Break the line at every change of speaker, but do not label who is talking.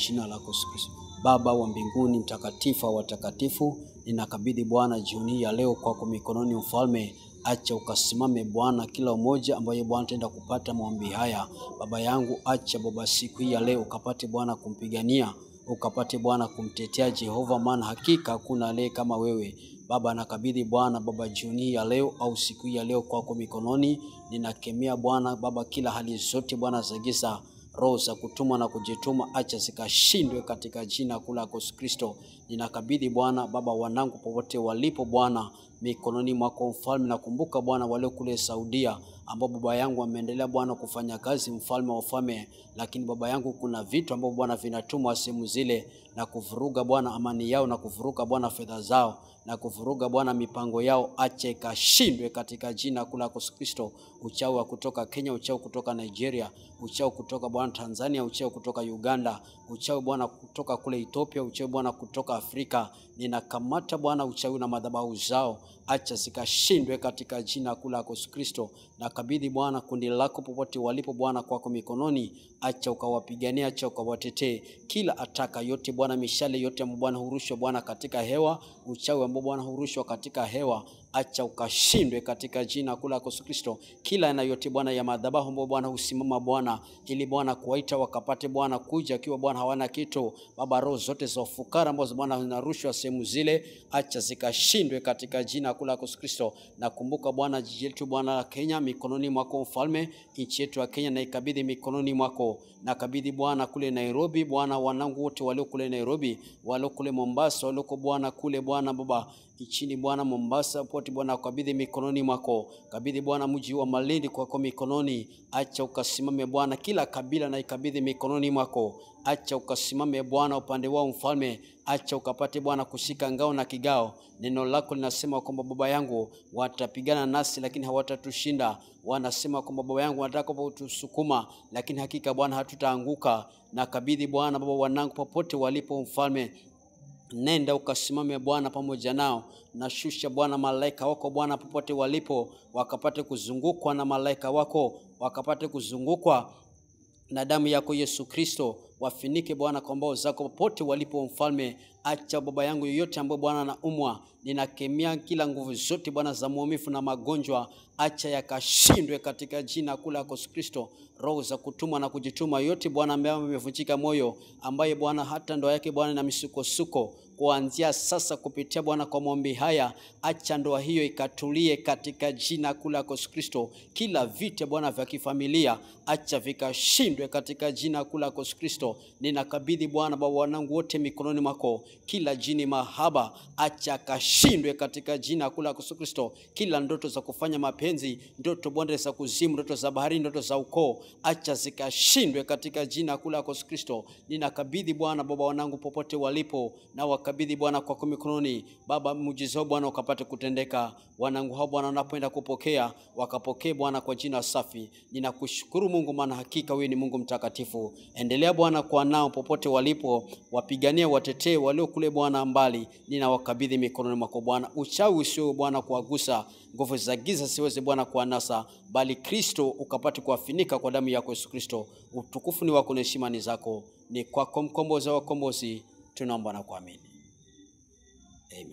Jina lako Yesu Kristo. Baba wa mbinguni, mtakatifu wa watakatifu, ninakabidhi Bwana jioni ya leo kwako mikononi, mfalme. Acha ukasimame Bwana kila mmoja ambaye Bwana ataenda kupata maombi haya. Baba yangu, acha Baba siku hii ya leo ukapate Bwana kumpigania, ukapate Bwana kumtetea Jehova, maana hakika hakuna aliye kama wewe. Baba, nakabidhi Bwana Baba jioni ya leo au siku hii ya leo kwako mikononi. Ninakemea Bwana Baba kila hali zote Bwana za giza, roho za kutuma na kujituma, acha zikashindwe katika jina kuu la Yesu Kristo. Ninakabidhi Bwana Baba wanangu popote walipo Bwana mikononi mwako mfalme. Nakumbuka Bwana walio kule Saudia ambao baba yangu ameendelea Bwana kufanya kazi, mfalme wa wafalme, lakini baba yangu kuna vitu ambavyo Bwana vinatumwa sehemu zile na kuvuruga Bwana amani yao na kuvuruga Bwana fedha zao na kuvuruga Bwana mipango yao, acha ikashindwe katika jina kuu la Yesu Kristo. Uchawi wa kutoka Kenya, uchawi kutoka Nigeria, uchawi kutoka Bwana Tanzania, uchawi kutoka Uganda, uchawi Bwana kutoka kule Ethiopia, uchawi Bwana kutoka Afrika, ninakamata Bwana uchawi na madhabahu zao, acha zikashindwe katika jina kuu la Yesu Kristo. Nakabidhi Bwana kundi lako popote walipo Bwana kwako mikononi, acha ukawapigania, acha ukawatetee kila ataka yote Bwana, mishale yote Bwana hurushwa Bwana katika hewa, uchawi ambao Bwana hurushwa katika hewa, acha ukashindwe katika jina kuu la Yesu Kristo. Kila aina yote Bwana ya madhabahu ambao Bwana husimama Bwana ili Bwana kuwaita wakapate Bwana kuja akiwa Bwana hawana kitu Baba, roho zote za ufukara ambazo Bwana zinarushwa sehemu zile, acha zikashindwe katika jina kuu la Yesu Kristo. Nakumbuka Bwana jiji letu Bwana la Kenya mikononi mwako mfalme, nchi yetu ya Kenya naikabidhi mikononi mwako. Nakabidhi Bwana kule Nairobi Bwana wanangu wote walio kule Nairobi, walio kule Mombasa, walio Bwana kule Bwana Baba nchini Bwana Mombasa pote Bwana kabidhi mikononi mwako. Kabidhi Bwana mji wa Malindi kwako mikononi, acha ukasimame Bwana kila kabila na ikabidhi mikononi mwako. Acha ukasimame Bwana upande wao mfalme, acha ukapate Bwana kushika ngao na kigao. Neno lako linasema kwamba baba yangu watapigana nasi lakini hawatatushinda. Wanasema kwamba baba yangu wanataka kutusukuma, lakini hakika Bwana hatutaanguka. Na kabidhi Bwana baba wanangu popote walipo mfalme, nenda ukasimame Bwana pamoja nao. Nashusha Bwana malaika wako Bwana popote walipo, wakapate kuzungukwa na malaika wako, wakapate kuzungukwa na damu yako Yesu Kristo. Wafinike Bwana kwa mbao zako popote walipo mfalme. Acha baba yangu yoyote ambaye Bwana anaumwa, ninakemea kila nguvu zote Bwana za maumivu na magonjwa, acha yakashindwe katika jina kuu la Yesu Kristo. Roho za kutuma na kujituma yote Bwana ambaye amevunjika moyo, ambaye Bwana hata ndoa yake Bwana na misukosuko, kuanzia sasa kupitia Bwana kwa maombi haya, acha ndoa hiyo ikatulie katika jina kuu la Yesu Kristo. Kila vita Bwana vya kifamilia acha vikashindwe katika jina kuu la Yesu Kristo. Ninakabidhi Bwana baba wanangu wote mikononi mwako. Kila jini mahaba acha kashindwe katika jina kuu la Yesu Kristo. Kila ndoto za kufanya mapenzi, ndoto bonde za kuzimu, ndoto za bahari, ndoto za ukoo, acha zikashindwe katika jina kuu la Yesu Kristo. Ninakabidhi Bwana baba wanangu popote walipo, na wakabidhi Bwana kwako mikononi. Baba, muujiza Bwana ukapate kutendeka. Wanangu hao Bwana wanapoenda kupokea, wakapokee Bwana kwa jina safi. Ninakushukuru Mungu, maana hakika wewe ni Mungu mtakatifu. Endelea Bwana kwa nao popote walipo, wapiganie, watetee walio kule Bwana mbali. Ninawakabidhi mikononi mwako Bwana. Uchawi usio Bwana kuwagusa, nguvu za giza siweze Bwana kuwanasa, bali Kristo ukapate kuwafinika kwa damu yako Yesu Kristo. Utukufu ni wako na heshima ni zako. Ni kwako mkombozi wa wakombozi, tunaomba na kuamini. Amen.